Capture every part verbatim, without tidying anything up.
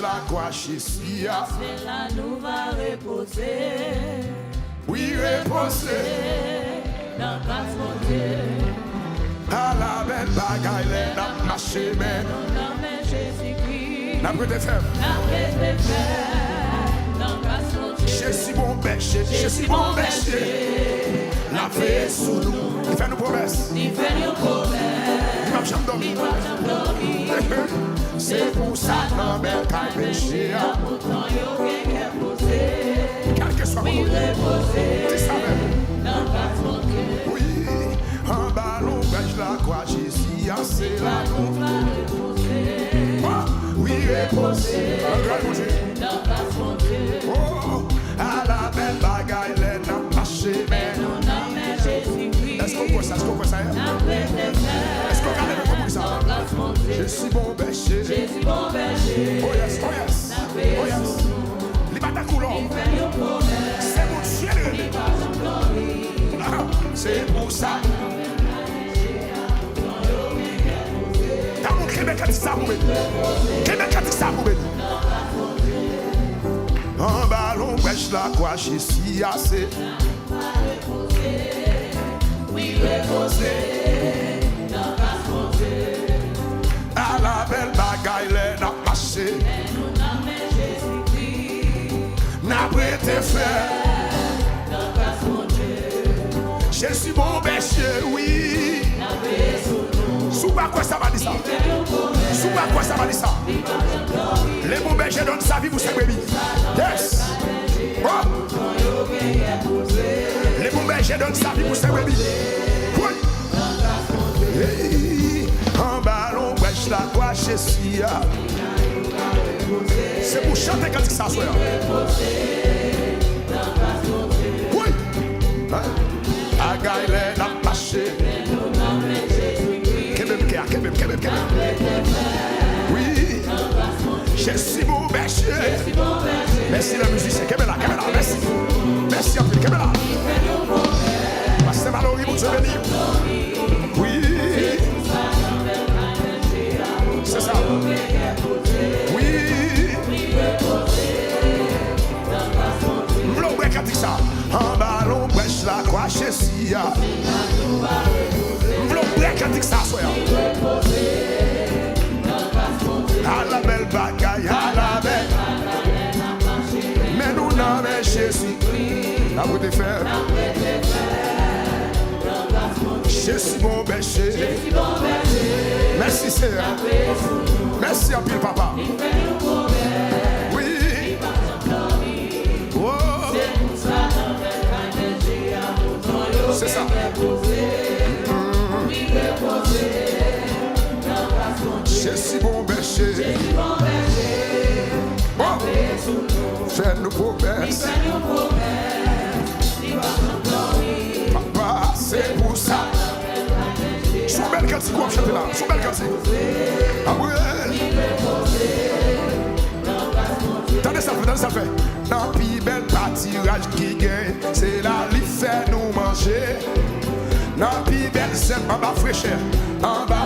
Lakwa Jezi a. Se la nou va repoze. Wi, repoze. Nan gras Bondye. Ala bèl bagay lè n ap mache men. Nan men Jezikri. N ap rete fèm. N ap rete fèm. Nan gras Bondye. Jezi bon bèche, Jezi bon bèche. L ap veye sou nou. Li fè nou pwomès. Li fè nou pwomès. Li p ap janm dòmi. Li p ap janm dòmi. Se pou sa nan bèl kay peche a. Kèlkeswa kote w ye, di sa menm. Wi, anba lonbraj lakwa Jezi a, se la nou. Oh, wi, repoze. Anba lonbraj Bondye. Oh, ala bèl bagay lè n ap mache men. Èske w kwè sa? Èske w kwè sa? Èske w ka leve pou w di sa? Jezi bon bèche. Oh yes, oh yes, oh yes. Li pa tankou lò. Se Bondye li rele. Ah, se pou sa. Damou, kenbe kantik sa pou mwen. Kenbe kantik sa pou mwen. Anba lonbraj lakwa Jezi a se. Wi, repoze nan gras Bondye. Ala bèl bagay lè n ap mache. Lè nou nan men Jezikri. N ap rete fèm nan gras Bondye. Jezi bon bèche, wi. N ap veye sou nou. Si w pa kwè sa, pa di sa. Si w pa kwè sa, pa di sa. Le bon berger donne sa vie pour ses brebis. Yes. Oh. Le bon berger donne sa vie pour ses brebis. Woy. Hey. Anba lonbraj lakwa Jezi a. Se pou chante kantik sa aswè a. Woy. Bagay lè n ap mache. Kenbe m, kenbe m, kenbe m, kenbe m. Wi. Jezi bon bèche. Mèsi lè mizisyen. Kenbe la, kenbe la. Mèsi. Mèsi anpil. Kenbe la. Pastè Malory, Bondye beni. Wi. Se sa. Wi. M vle w bwè kantik sa. Anba lonbraj lakwa Jezi a. M vle w bwè kantik sa aswè a. Ala bèl bagay, ala bèl. Men nou nan men Jezi. N ap rete fèm. Jezi bon bèche. Mèsi, Seyè. Mèsi anpil, papa. Wi. Oh. Se sa. Mm. Jezi bon bèche. Oh. Fè nou pwomès. Papa, se pou sa. Se yon bèl kantik w ap chante la. Se yon bèl kantik. Apre. Tande sa l fè, tande sa l fè. Nan pi bèl patiraj ki gen, se la li fè nou manje. Nan pi bèl zèb anba frechè, anba.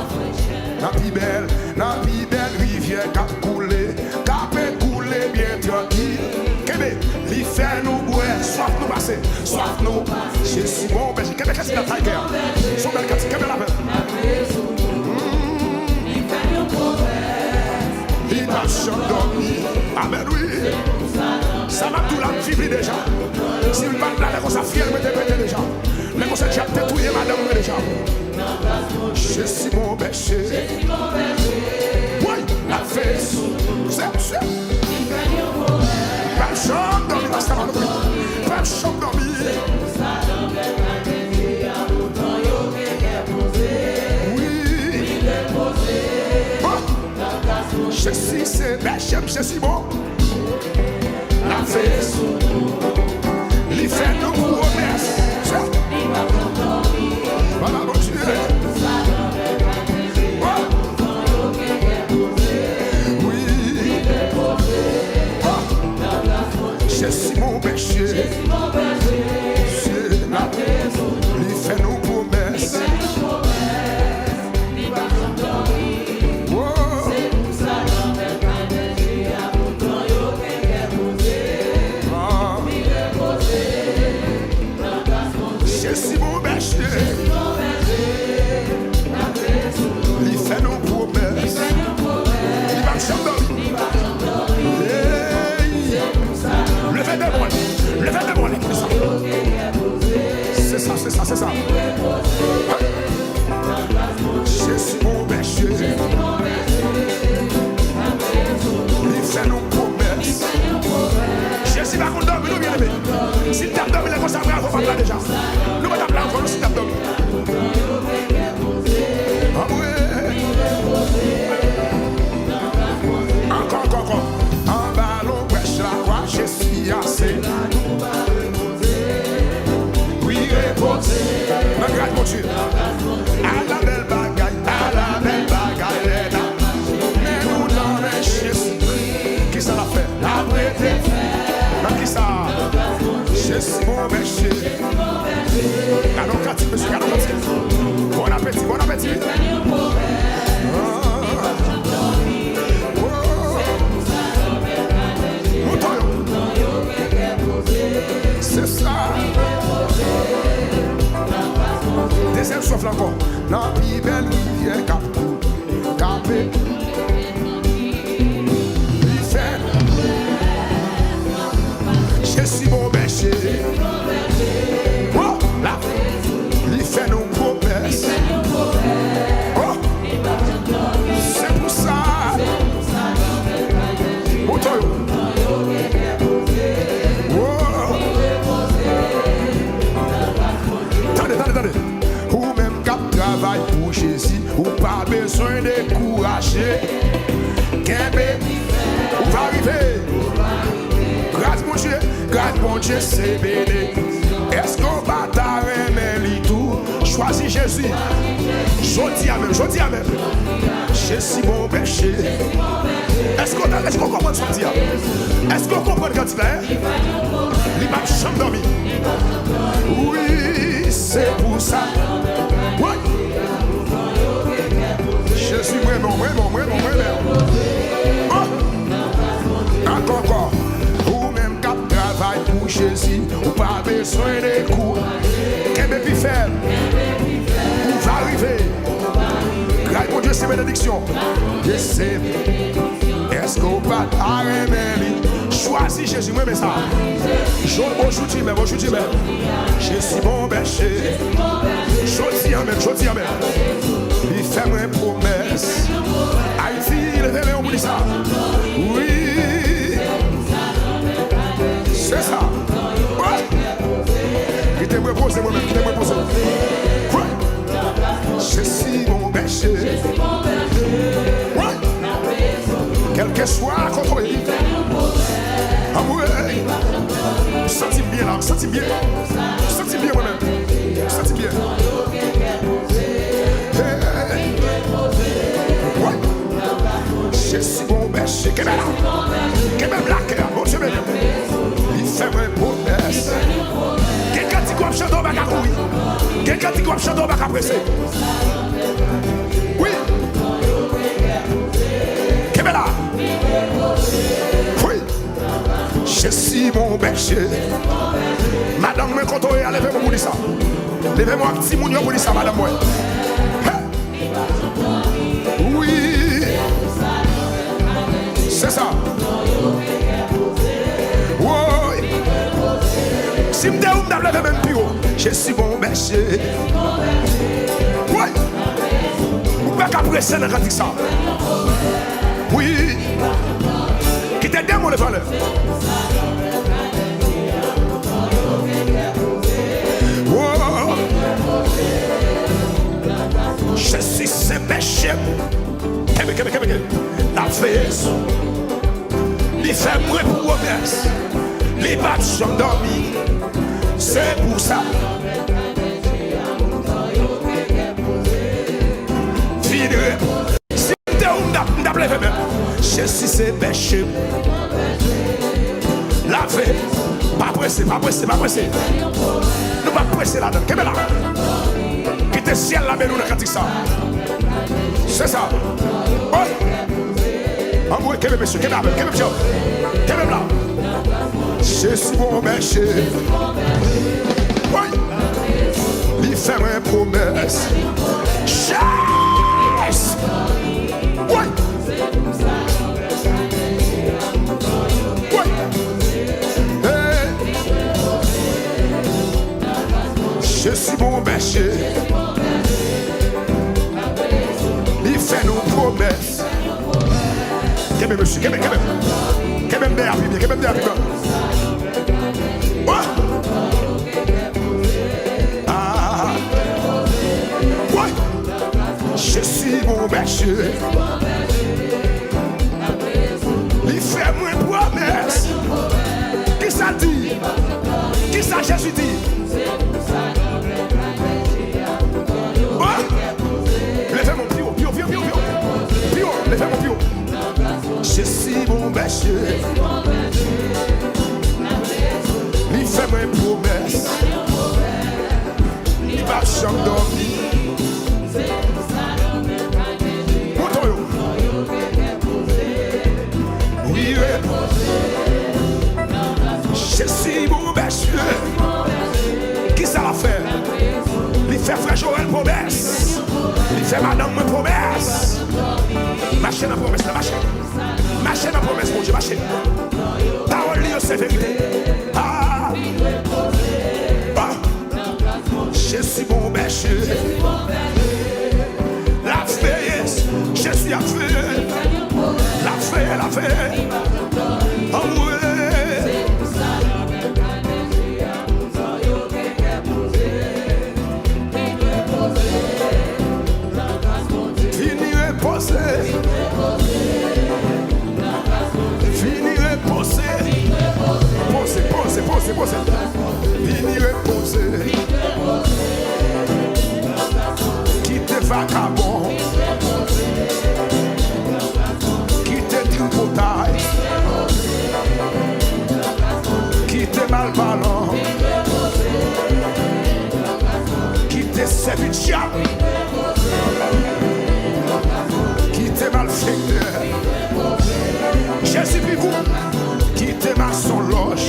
Nan pi bèl, nan pi bèl rivyè k ap koule, k ape koule byen trankil. Kenbe, li fè nou bwè, swaf nou pase, swaf nou. Jezi bon bèche, kenbe kantik la, Tiger. Se yon bèl kantik, kenbe l avè m. Mm. Li p ap janm dòmi. Amèn, wi. Sa m ap di w la, m viv li deja. Si m pa t la, lè konsa, fyèl mwen te pete deja. Lè konsa, dyab te touye madanm mwen deja. Jezi bon bèche. Woy, l ap veye sou. Se, se. Pa janm dòmi, pastè Malory. Pa janm dòmi. Wi. Oh. Jezi se bèche m, Jezi bon. L ap veye sou nou. Li fè nou pwomès. Papa Bondye. Oh. Wi. Oh. Jezi bon bèche. Se la. Li fè nou pwomès. Oh. Nan pi bèl rivyè k ap koule, k ap e-, li fè. Jezi bon bèche. Oh, la, li fè nou pwomès. Oh, se pou sa. Mouton yo. Oh. Tande, tande, tande. Ou menm k ap travay pou Jezi, ou pa bezwen dekouraje. Kenbe, ou va rive. Gras Bondye, gras Bondye se bene. Èske w pa ta renmen li tou? Chwazi Jezi. Jodi a menm, jodi a menm. Jezi bon bèche. Èske w ta, èske w konprann sa m di a? Èske w konprann kantik la, en? Li p ap janm dòmi. Wi, se pou sa. Wi. Jezi, mwen renmen w, mwen renmen w, mwen renmen w, mwen renmen w. Oh! Ankò, ankò. Ou menm k ap travay pou Jezi, ou pa bezwen dekouraje. Kenbe pi fèm. Ou va rive. Gras Bondye se benediksyon. Ye se. Èske w pa ta renmen li? Chwazi Jezi, mwen renmen sa. Jo-, ojouti menm, ojouti menm. Jezi bon bèche. Jodi a menm, jodi a menm. Li fè mwen pwomès. Ayiti, leve men w pou di sa. Wi. Se sa. Wi. Kite m repoze mwen menm, kite m repoze. Wi. Jezi bon bèche. Wi. Kèlkeswa kote w ye. Anmwey. M santi m byen la, m santi m byen. M santi m byen mwen menm. M santi m byen. Hey. Wi. Jezi bon bèche. Kenbe la. Kenbe m lakè a. Bondye beni w. Li fè mwen pwomès. Gen kantik w ap chante, w pa ka kouri. Gen kantik w ap chante, w pa ka prese. Wi. Kenbe la. Wi. Jezi bon bèche. Madanm mwen kote w ye a, leve men w pou di sa. Leve men w ak timoun yo pou di sa, madanm mwen. Hey! Wi. Se sa. Woy. Si m te ou, m t ap leve men m pi wo. Jezi bon bèche. Woy. Ou pa ka prese nan kantik sa. Wi. Kite demon leve anlè. Woy. Jezi se bèche m. Kenbe, kenbe, kenbe, kenbe. L ap veye sou. Li fè mwen pwomès. Li p ap janm dòmi. Se pou sa. Vin repoze. Si m te ou, m t ap, m t ap leve men m. Jezi se bèche m. Lave. Pa prese, pa prese, pa prese. Nou p ap prese ladan l. Kenbe la. Kite syèl la beni w nan kantik sa. Se sa. Woy. Anmwey, kenbe mesye, kenbe avè m, kenbe m djòb. Kenbe m la. Jezi bon bèche. Woy. Li fè mwen pwomès. Yes! Woy. Woy. Hey. Jezi bon bèche. Li fè nou pwomès. Kenbe mesye, kenbe, kenbe. Kenbe m dèyè a pi byen, kenbe m dèyè a pi byen. Woy. Ah. Woy. Jezi bon bèche. Li fè mwen pwomès. Kisa l di? Kisa Jezi di? Oh! Leve men w pi wo, pi wo, pi wo, pi wo, pi wo. Pi wo, leve men w pi wo. Jezi bon bèche. Li fè mwen pwomès. Li p ap janm dòmi. Mouton yo. Wi, repoze. Jezi bon bèche. Kisa l ap fè? Li fè frè Joel pwomès. Se nan pwomès Bondye mache. Pawòl li yo se verite. Ah! Ah! Jezi bon bèche. L ap veye. Jezi ap veye. L ap veye, l ap veye. Anmwe. Vini repoze. Vini repoze. Poze, poze, poze, poze. Vini repoze. Kite vakabon. Kite tripotay. Kite malpalan. Kite sèvi dyab. Kite malfektè. Jezi pi gou. Kite masonlòj.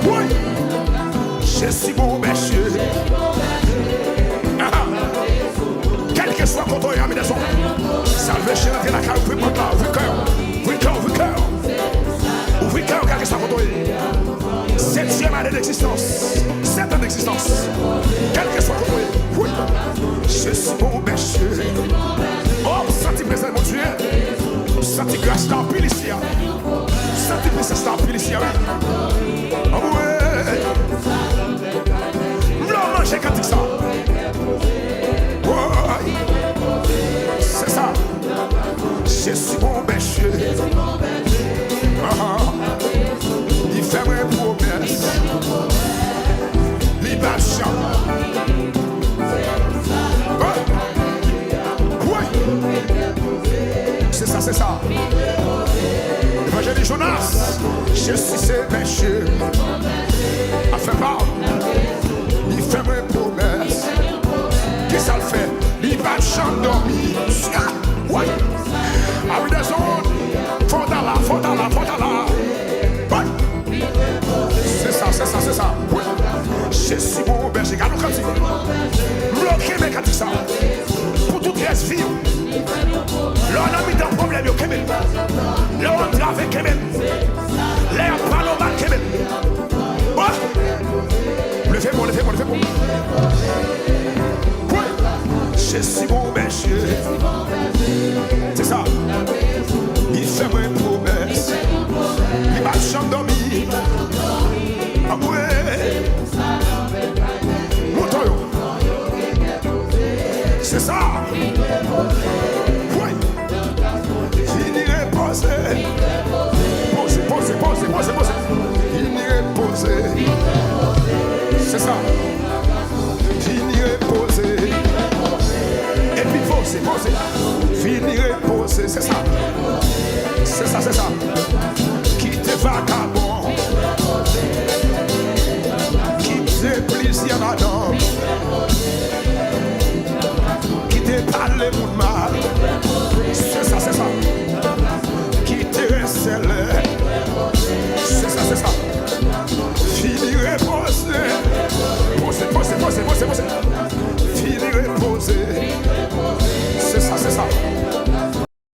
Woy! Jezi bon bèche. Aha. Kèlkeswa kote w ye, Amidèson. Salvation antre lakay ou, ouvri pòt la, ouvri kè w. Ouvri kè w, ouvri kè w. Ouvri kè w, kèlkeswa kote w ye. Setyèm ane d'egzistans. Sèt an d'egzistans. Kèlkeswa kote w ye. Wi. Jezi bon bèche. Oh, m santi prezans Bondye. M santi gras la anpil isi a. M santi prezans la anpil isi a, wi. Anmwe. M vle w manje kantik sa. Woy. Se sa. Jezi bon bèche. Ah, li fè mwen pwomès. Li pa t janm. Ah. Woy. Se sa, se sa. Evanjelis Jonas, Jezi se bèche. A fè pa. Li fè mwen pwomès. Kisa l fè? Li pa t janm dòmi. Ah, woy. Amidèson, fò w ta la, fò w ta la, fò w ta la. Woy. Se sa, se sa, se sa. Wi. Jezi bon bèche. Gade yon kantik. M vle w kenbe kantik sa. Pou tout rès vi w. Lè w nan mitan pwoblèm yo, kenbe l. Lè w antrave, kenbe l. Lè y ap pale w mal, kenbe l. Oh! Leve bon, leve bon, leve bon. Wi. Jezi bon bèche. Se sa. Li fè mwen pwomès. Li pa janm dòmi. Anmwe. Mouton yo. Se sa. Wi. Vini repoze. Poze, poze, poze, poze, poze. Vini repoze. Se sa. Vini repoze. Epi poze, poze. Vini repoze. Se sa. Se sa, se sa. Kite vakabon.